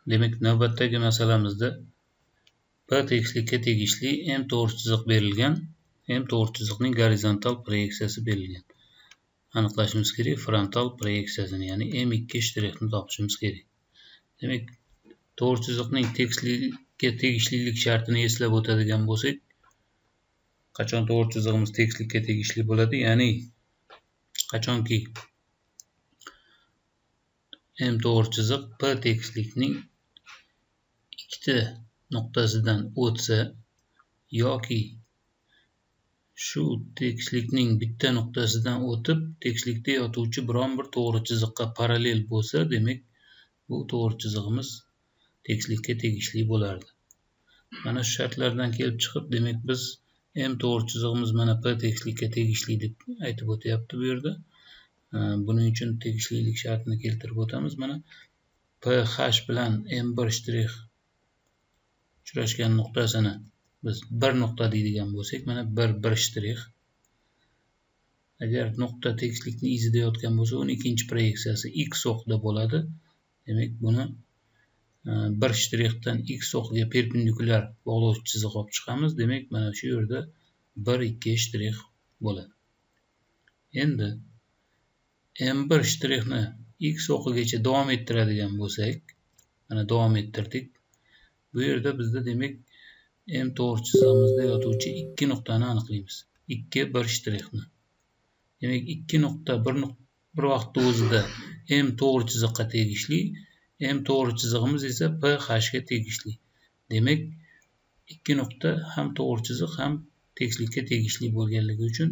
Demak, navbatdagi masalamizda P tekislikka tegishli M to'g'ri chiziq berilgan. M to'g'ri chiziqning gorizontal proyeksiyasi berilgan. Aniqlashimiz kerak frontal proyeksiyasini, ya'ni M2 shtrixni topishimiz kerak. Demak, to'g'ri chiziqning tekislikka tegishlilik shartini eslab o'tadigan bo'lsak, qachon to'g'ri chizig'imiz tekislikka tegishli bo'ladi? Ya'ni qachonki M to'g'ri chiziq P tekislikning ikkita nuqtasidan o'tsa yoki shu tekislikning bitta nuqtasidan o'tib tekislikda yotuvchi biron bir to'g'ri chiziqqa parallel bo'lsa, demak bu to'g'ri chizig'imiz tekislikka tegishli bo'lardi. Mana shu shartlardan kelib chiqib, demak biz M to'g'ri chizig'imiz mana P tekislikka tegishli deb aytib o'tyapti bu yerda. Buning uchun tegishlilik shartini keltirib o'tamiz. Mana PH bilan M1 shtrix uchrashgan nuqtasini biz bir nuqta deydigan bo'lsak, mana 1 1 shtrix. Agar nuqta tekislikning izida yotgan bo'lsa, uning ikkinchi proyeksiyasi x o'qida bo'ladi. Demak, buni 1 shtrixdan x o'qiga perpendikulyar bog'lovchi chiziq olib chiqamiz. Demak, mana shu yerda 1 2 shtrix bo'ladi. Endi M1 shtrixni x o'qigacha davom ettiradigan bo'lsak, mana davom ettirdik. Bu yerda bizda demak M to'g'ri chizig'imizda yotuvchi ikki nuqtani aniqlaymiz. 2 1 shtrixni. Demak, ikki nuqta bir vaqtda o'zida M to'g'ri chiziqqa tegishli, M to'g'ri chizig'imiz esa PH ga tegishli. Demak, ikki nuqta ham to'g'ri chiziq ham tekislikka tegishli bo'lganligi uchun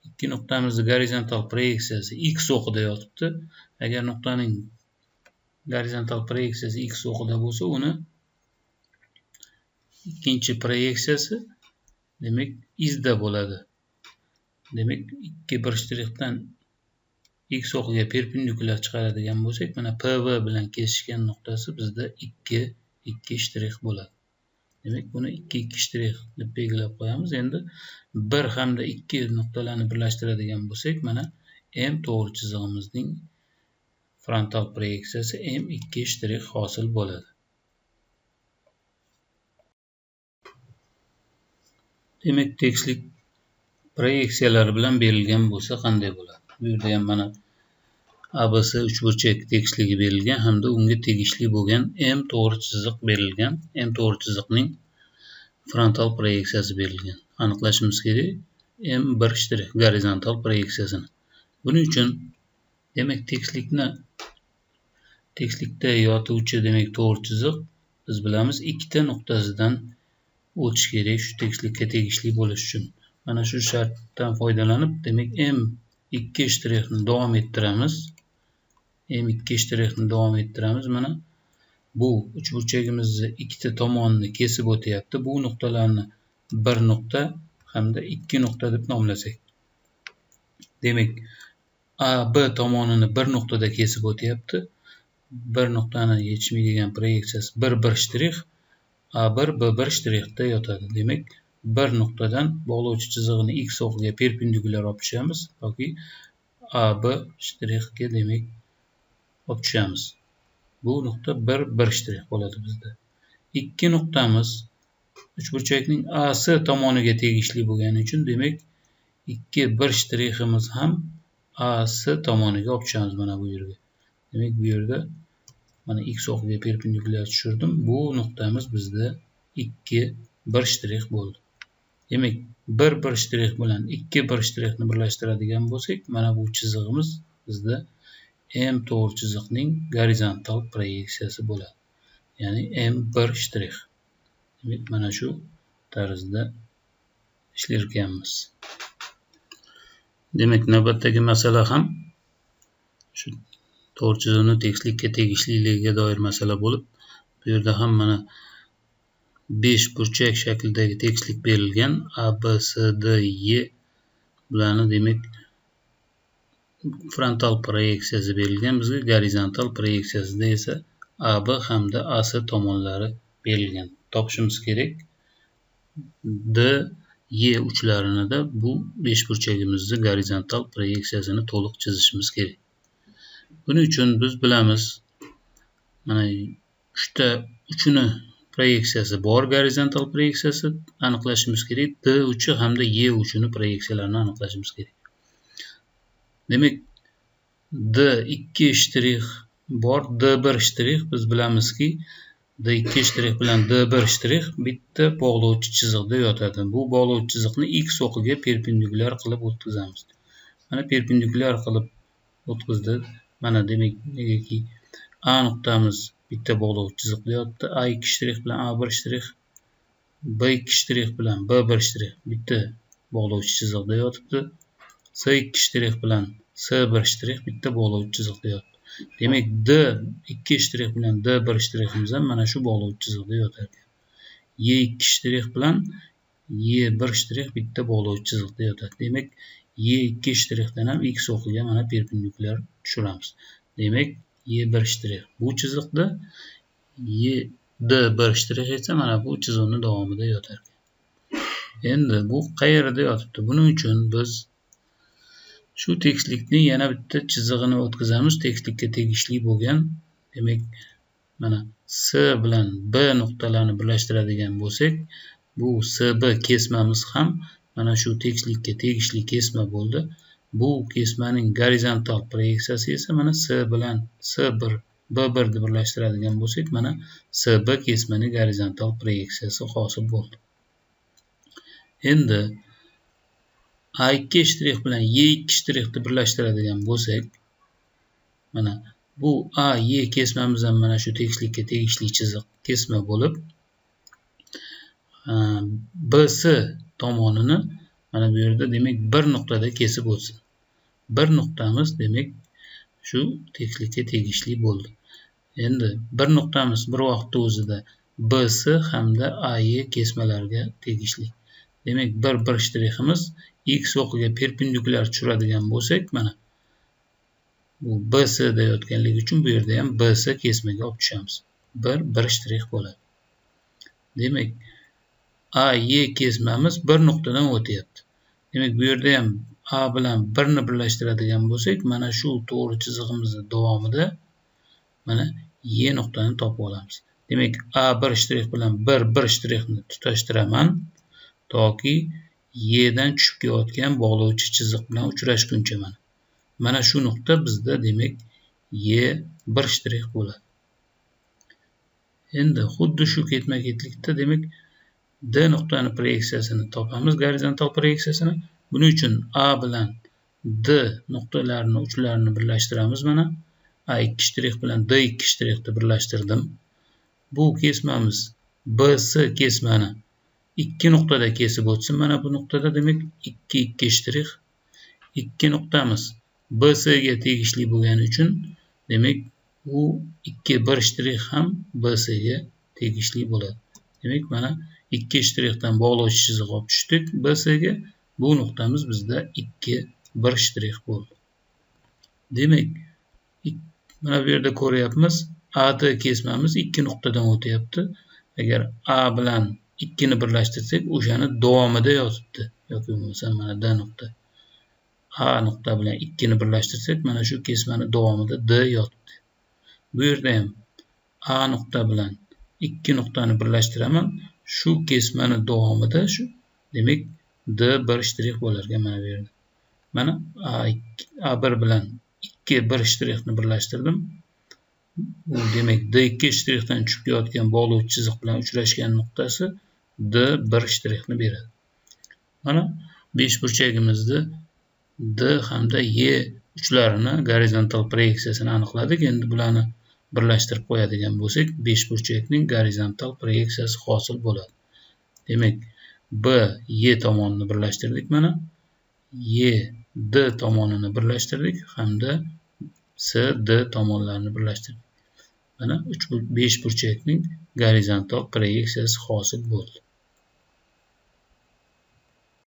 ikki nuqtamizning gorizontal proyeksiyasi x o'qida yotibdi. Agar nuqtaning gorizontal proyeksiyasi x o'qida bo'lsa, uni ikkinchi proyeksiyasi demak izda bo'ladi. Demak, 2 1 shtrixdan x o'qiga perpendikulyar chiqaradigan bo'lsak, mana PV bilan kesishgan nuqtasi bizda 2 2 shtrix bo'ladi. Demak, buni 2 2 shtrix deb belgilab qo'yamiz. Endi 1 hamda 2 nuqtalarni birlashtiradigan bo'lsak, mana M to'g'ri chizig'imizning frontal proyeksiyasi M2 shtrix hosil bo'ladi. Demak, tekislik proyeksiyalari bilan berilgan bo'lsa qanday bo'ladi? Bu yerda ham mana ABC uchburchak tekisligi berilgan hamda unga tegishli bo'lgan M to'g'ri chiziq berilgan. M to'g'ri chiziqning frontal proyeksiyasi berilgan. Aniqlashimiz kerak M1 shtrix gorizontal proyeksiyasini. Buning uchun demak tekislikda yotuvchi demak to'g'ri chiziq biz bilamiz ikkita nuqtasidan o'tish kerak shu tekislikka tegishli bo'lish uchun. Mana shu shartdan foydalanib, demak M2 shtrixni davom ettiramiz. M2 shtrixni davom ettiramiz. Mana bu uchburchagimizni ikkita tomonini kesib o'tyapti. Bu nuqtalarni bir nuqta hamda ikki nuqta deb nomlasak. Demak, AB tomonini bir nuqtada kesib o'tyapti. Bir nuqtani yetishmaydigan proyeksiyasi 1 1 shtrix A1 B1 shtrixda yotadi. Demak, bir nuqtadan bog'lovchi chizig'ini x o'qiga perpendikulyar olib tushamiz yoki AB shtrixga demak olib tushamiz. Bu nuqta 1 1 shtrix bo'ladi bizda. Ikki nuqtamiz uchburchakning AC tomoniga tegishli bo'lgani uchun demak 2 1 shtriximiz ham AC tomoniga olib tushamiz mana bu yerga. Demak, bu yerda mana x o'qiga perpendikulyar tushirdim. Bu nuqtamiz bizda 2 1 shtrix bo'ldi. Demak, 1 1 shtrix bilan 2 1 shtrixni birlashtiradigan bo'lsak, mana bu chizig'imiz bizda M to'g'ri chiziqning gorizontal proyeksiyasi bo'ladi. Ya'ni M1 shtrix. Demak, mana shu tarzda ishlar ekanmiz. Demak, navbatdagi masala ham shu to'g'ri chiziqning tekislikka tegishliligiga doir masala bo'lib, bu yerda ham mana 5 burchak shaklidagi tekislik berilgan. A, B, C, D, E bularni demak frontal proyeksiyasi berilgan bizga, gorizontal proyeksiyasida esa AB hamda AC tomonlari berilgan. Topishimiz kerak D, E uchlarini da bu 5 burchagimizni gorizontal proyeksiyasini to'liq chizishimiz kerak. Buning uchun biz bilamiz, mana Uchta uchini proyeksiyasi bor, gorizontal proyeksiyasi aniqlashimiz kerak. D uchi hamda E uchini proyeksiyalarini aniqlashimiz kerak. Demak, D2 shtrix bor, D1 shtrix. Biz bilamizki, D2 shtrix bilan D1 shtrix bitta bog'lovchi chiziqda yotadi. Bu bog'lovchi chiziqni x o'qiga perpendikulyar qilib o'tkazamiz. Mana perpendikulyar qilib o'tkazdi. Mana demak, negaki A nuqtamiz bitta bog'lovchi chiziqda yotdi. A2 shtrix bilan A1 shtrix, B2 shtrix bilan B1 shtrix bitta bog'lovchi chiziqda yotibdi. C2 shtrix bilan C1 shtrix bitta bog'lovchi chiziqda yotibdi. Demak, D2 shtrix bilan D1 shtriximiz ham mana shu bog'lovchi chiziqda yotar ekan. E2 shtrix bilan E1 shtrix bitta bog'lovchi chiziqda yotadi. Demak, E2 shtrixdan ham x o'qiga mana perpendikulyar tushiramiz. Demak, E1 shtrix bu chiziqda, D1 shtrix esa mana bu chiziqning davomida yotar ekan. Endi bu qayerda yotibdi? Buning uchun biz shu tekislikni yana bitta chizig'ini o'tkazamiz. Tekislikka tegishli bo'lgan, demak, mana S bilan B nuqtalarini birlashtiradigan bo'lsak, bu SB kesmamiz ham mana shu tekislikka tegishli kesma bo'ldi. Bu kesmaning gorizontal proyeksiyasi esa mana S bilan S1, B1 ni birlashtiradigan bo'lsak, mana SB kesmaning gorizontal proyeksiyasi hosil bo'ldi. Endi A2 shtrix bilan E2 shtrixni birlashtiradigan bo'lsak, mana bu AE kesmamiz ham mana shu tekislikka tegishli chiziq kesma bo'lib, BC tomonini mana bu yerda demak bir nuqtada kesib o'tsin. Bir nuqtamiz demak shu tekislikka tegishli bo'ldi. Endi bir nuqtamiz bir vaqtda o'zida BC hamda AE kesmalarga tegishli. Demak, bir shtriximiz x o'qiga perpendikulyar tushiradigan bo'lsak, mana bu BC da yotganligi uchun bu yerda ham BC kesmaga olib tushamiz. 1 shtrix bo'ladi. Demak, AE kesmamiz bir nuqtadan o'tyapti. Demak, bu yerda ham A bilan 1 ni birlashtiradigan bo'lsak, mana shu to'g'ri chizig'imizning davomida mana E nuqtani topib olamiz. Demak, A1 shtrix bilan 1 shtrixni tutashtiraman toki E dan tushib kelayotgan bog'lovchi chiziq bilan uchrashguncha mana. Mana shu nuqta bizda demak E1 shtrix bo'ladi. Endi xuddi shu ketma-ketlikda demak D nuqtani proyeksiyasini topamiz, gorizontal proyeksiyasini. Buning uchun A bilan D nuqtalarini uchlarini birlashtiramiz mana. A2 shtrix bilan D2 shtrixni birlashtirdim. Bu kesmamiz BC kesmani 2 nuqtada kesib o'tsin. Mana bu nuqtada demak 2 2 shtrix 2 nuqtamiz BC ga tegishli bo'lgani uchun demak u 2 1 shtrix ham BC ga tegishli bo'ladi. Demak, mana 2 shtrixdan bog'lovchi chiziq olib tushdik BC ga. Bu nuqtamiz bizda 2 1 shtrix bo'ldi. Demak, mana bu yerda ko'ryapmiz, AD kesmamiz 2 nuqtadan o'tyapti. Agar A bilan 2 ni birlashtirsak, o'shani davomida yotibdi. Yoki bo'lmasa mana D nuqta. A nuqta bilan 2 ni birlashtirsak, mana shu kesmani davomida D yotibdi. Bu yerda ham A nuqta bilan 2 nuqtani birlashtiraman. Shu kesmani davomida shu demak D1 shtrix bo'lar ekan mana bu yerda. Mana A1 bilan 2 1 shtrixni birlashtirdim. Bu demak D2 shtrixdan tushib kelayotgan bog'lovchi chiziq bilan uchrashgan nuqtasi D1 shtrixni beradi. Mana beshburchagimizni D hamda E uchlarini gorizontal proyeksiyasini aniqladik. Endi bularni birlashtirib qo'yadigan bo'lsak, beshburchakning gorizontal proyeksiyasi hosil bo'ladi. Demak, B E tomonini birlashtirdik mana. E D tomonini birlashtirdik hamda C D tomonlarini birlashtirdik. Mana 5 burchakning gorizontal proyeksiyasi hosil bo'ldi.